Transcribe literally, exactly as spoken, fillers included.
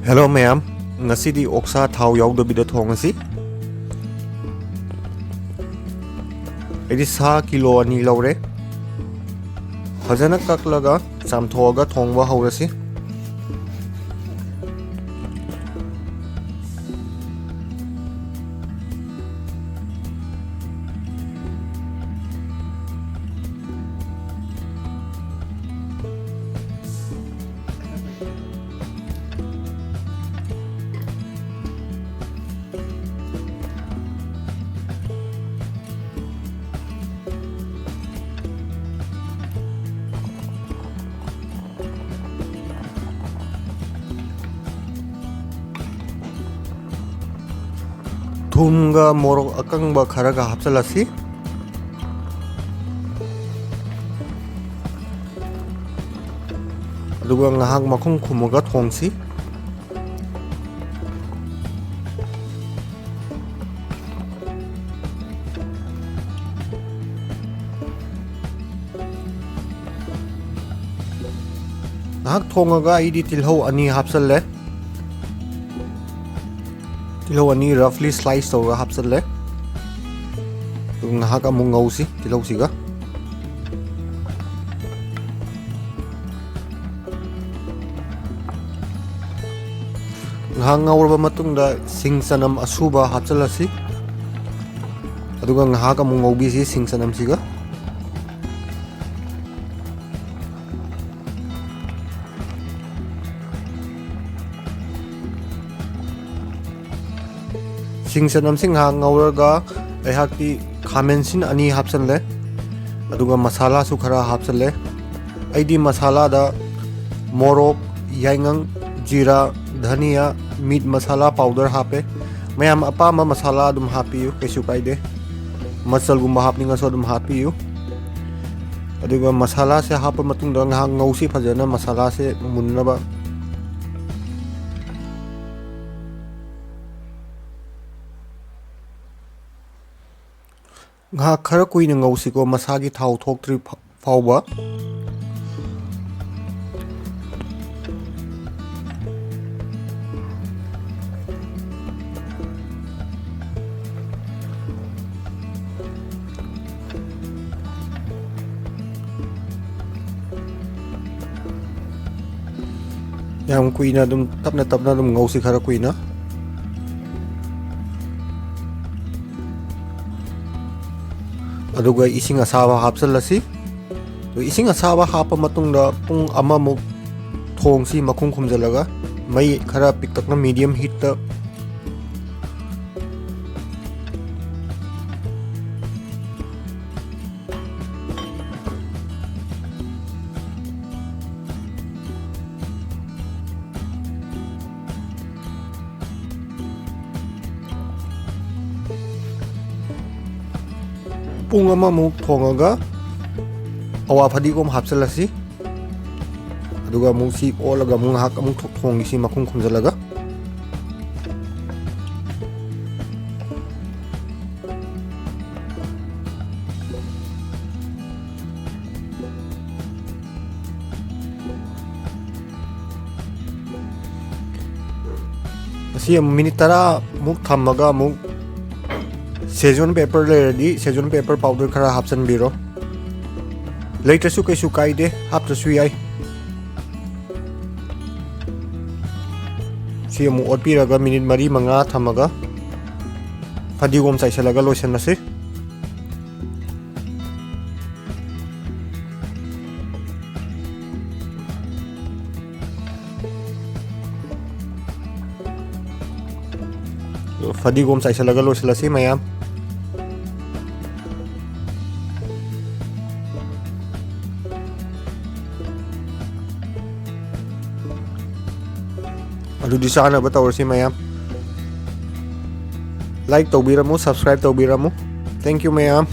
Hello ꯃꯌꯥꯝ, ꯉꯁꯤꯗꯤ ꯑꯣꯛꯁꯥ ꯊꯥꯎ ꯌꯥꯎꯗꯕꯤꯗ ꯊꯣꯡꯉꯁꯤ꯫ ꯑꯩꯗꯤ ꯁꯥ ꯀꯤꯂꯣ ꯑꯅꯤ ꯂꯧꯔꯦ꯫ ꯐꯖꯅ ꯀꯛꯂꯒ ꯆꯥꯝꯊꯣꯛꯑꯒ ꯊꯣꯡꯕ ꯍꯧꯔꯁꯤ꯫ ꯊꯨꯝꯒ ꯃꯣꯔꯣꯛ ꯑꯀꯪꯕ ꯈꯔꯒ ꯍꯥꯞꯆꯤꯜꯂꯁꯤ꯫ ꯑꯗꯨꯒ ꯉꯥꯏꯍꯥꯛ ꯃꯈꯨꯝ ꯈꯨꯝꯃꯒ ꯊꯣꯡꯁꯤ꯫ ꯉꯥꯏꯍꯥꯛ ꯊꯣꯡꯉꯒ ꯑꯩꯗꯤ ꯇꯤꯜꯍꯧ ꯑꯅꯤ ꯍꯥꯞꯆꯜꯂꯦ꯫ ꯇꯤꯜꯍꯧ ꯑꯅꯤ ꯔꯐꯂꯤ ꯁ꯭ꯂꯥꯏꯁ ꯇꯧꯔꯒ ꯍꯥꯞꯆꯜꯂꯦ꯫ ꯑꯗꯨꯒ ꯉꯥꯏꯍꯥꯛ ꯑꯃꯨꯛ ꯉꯧꯁꯤ ꯇꯤꯜꯍꯧꯁꯤꯒ꯫ ꯉꯥꯏꯍꯥꯛ ꯉꯧꯔꯕ ꯃꯇꯨꯡꯗ ꯁꯤꯡ ꯆꯅꯝ ꯑꯁꯨꯕ ꯍꯥꯞꯆꯜꯂꯁꯤ꯫ ꯑꯗꯨꯒ ꯉꯥꯏꯍꯥꯛ ꯑꯃꯨꯛ ꯉꯧꯕꯤꯁꯤ ꯁꯤꯡ ꯆꯅꯝꯁꯤꯒ꯫ ꯁꯤꯡ ꯆꯅꯝꯁꯤ ꯉꯥꯏꯍꯥꯛ ꯉꯧꯔꯒ ꯑꯩꯍꯥꯛꯇꯤ ꯈꯥꯃꯦꯟꯁꯤꯟ ꯑꯅꯤ ꯍꯥꯞꯆꯜꯂꯦ꯫ ꯑꯗꯨꯒ ꯃꯁꯥꯂꯥꯁꯨ ꯈꯔ ꯍꯥꯞꯆꯜꯂꯦ꯫ ꯑꯩꯗꯤ ꯃꯁꯥꯂꯥꯗ ꯃꯣꯔꯣꯛ, ꯌꯥꯏꯉꯪ, ꯖꯤꯔꯥ, ꯙꯅꯤꯌꯥ, ꯃꯤꯠ ꯃꯁꯥꯂꯥ ꯄꯥꯎꯗꯔ ꯍꯥꯞꯄꯦ꯫ ꯃꯌꯥꯝ ꯑꯄꯥꯝꯕ ꯃꯁꯥꯂꯥ ꯑꯗꯨꯝ ꯍꯥꯞꯄꯤꯌꯨ, ꯀꯩꯁꯨ ꯀꯥꯏꯗꯦ꯫ ꯃꯆꯜꯒꯨꯝꯕ ꯍꯥꯞꯅꯤꯡꯉꯁꯨ ꯑꯗꯨꯝ ꯍꯥꯞꯄꯤꯌꯨ꯫ ꯑꯗꯨꯒ ꯃꯁꯥꯂꯥꯁꯦ ꯍꯥꯞꯄ ꯃꯇꯨꯡꯗ ꯉꯥꯏꯍꯥꯛ ꯉꯧꯁꯤ ꯐꯖꯅ, ꯃꯁꯥꯂꯥꯁꯦ ꯃꯨꯟꯅꯕ꯫ ꯉꯥꯏꯍꯥꯛ ꯈꯔ ꯀꯨꯏꯅ ꯉꯧꯁꯤꯀꯣ, ꯃꯁꯥꯒꯤ ꯊꯥꯎ ꯊꯣꯛꯇ꯭ꯔꯤ ꯐ-, ꯐꯥꯎꯕ꯫ ꯌꯥꯝ ꯀꯨꯏꯅ ꯑꯗꯨꯝ ꯇꯞꯅ ꯇꯞꯅ ꯑꯗꯨꯝ ꯉꯧꯁꯤ, ꯈꯔ ꯀꯨꯏꯅ꯫ ꯑꯗꯨꯒ ꯏꯁꯤꯡ ꯑꯁꯥꯕ ꯍꯥꯞꯆꯤꯜꯂꯁꯤ꯫ ꯑꯗꯨ ꯏꯁꯤꯡ ꯑꯁꯥꯕ ꯍꯥꯞꯄ ꯃꯇꯨꯡꯗ ꯄꯨꯡ ꯑꯃꯃꯨꯛ ꯊꯣꯡꯁꯤ, ꯃꯈꯨꯝ ꯈꯨꯝꯖꯤꯜꯂꯒ꯫ ꯃꯩ ꯈꯔ ꯄꯤꯛꯇꯛꯅ medium heatꯇ꯫ ꯄꯨꯡ ꯑꯃꯃꯨꯛ ꯊꯣꯡꯉꯒ ꯑꯋꯥ ꯐꯗꯤꯒꯣꯝ ꯍꯥꯞꯆꯤꯜꯂꯁꯤ꯫ ꯑꯗꯨꯒ ꯑꯃꯨꯛ ꯁꯤ ꯑꯣꯠꯂꯒ ꯑꯃꯨꯛ ꯉꯥꯏꯍꯥꯛ ꯑꯃꯨꯛ ꯊꯣ-, ꯊꯣꯡꯉꯤꯁꯤ ꯃꯈꯨꯝ ꯈꯨꯝꯖꯤꯜꯂꯒ꯫ ꯑꯁꯤ ꯑꯃꯨꯛ minute ꯇꯔꯥꯃꯨꯛ ꯊꯝꯃꯒ ꯑꯃꯨꯛ Szechuan pepper ꯂꯩꯔꯗꯤ Szechuan pepper powder ꯈꯔ ꯍꯥꯞꯆꯤꯟꯕꯤꯔꯣ꯫ ꯂꯩꯇ꯭ꯔꯁꯨ ꯀꯩꯁꯨ ꯀꯥꯏꯗꯦ, ꯍꯥꯞꯇ꯭ꯔꯁꯨ ꯌꯥꯏ꯫ ꯁꯤ ꯑꯃꯨꯛ ꯑꯣꯠꯄꯤꯔꯒ minute ꯃꯔꯤ ꯃꯉꯥ ꯊꯝꯃꯒ ꯐꯗꯤꯒꯣꯝ ꯆꯥꯏꯁꯤꯜꯂꯒ ꯂꯣꯏꯁꯤꯜꯂꯁꯤ꯫ ꯐꯗꯤꯒꯣꯝ ꯆꯥꯏꯁꯤꯜꯂꯒ ꯂꯣꯏꯁꯤꯜꯂꯁꯤ ꯃꯌꯥꯝ꯫ ꯑꯗꯨꯗꯤ ꯆꯥꯅꯕ ꯇꯧꯔꯁꯤ ꯃꯌꯥꯝ꯫ Like ꯇꯧꯕꯤꯔꯝꯃꯨ, subscribe ꯇꯧꯕꯤꯔꯝꯃꯨ꯫ Thank you ꯃꯌꯥꯝ꯫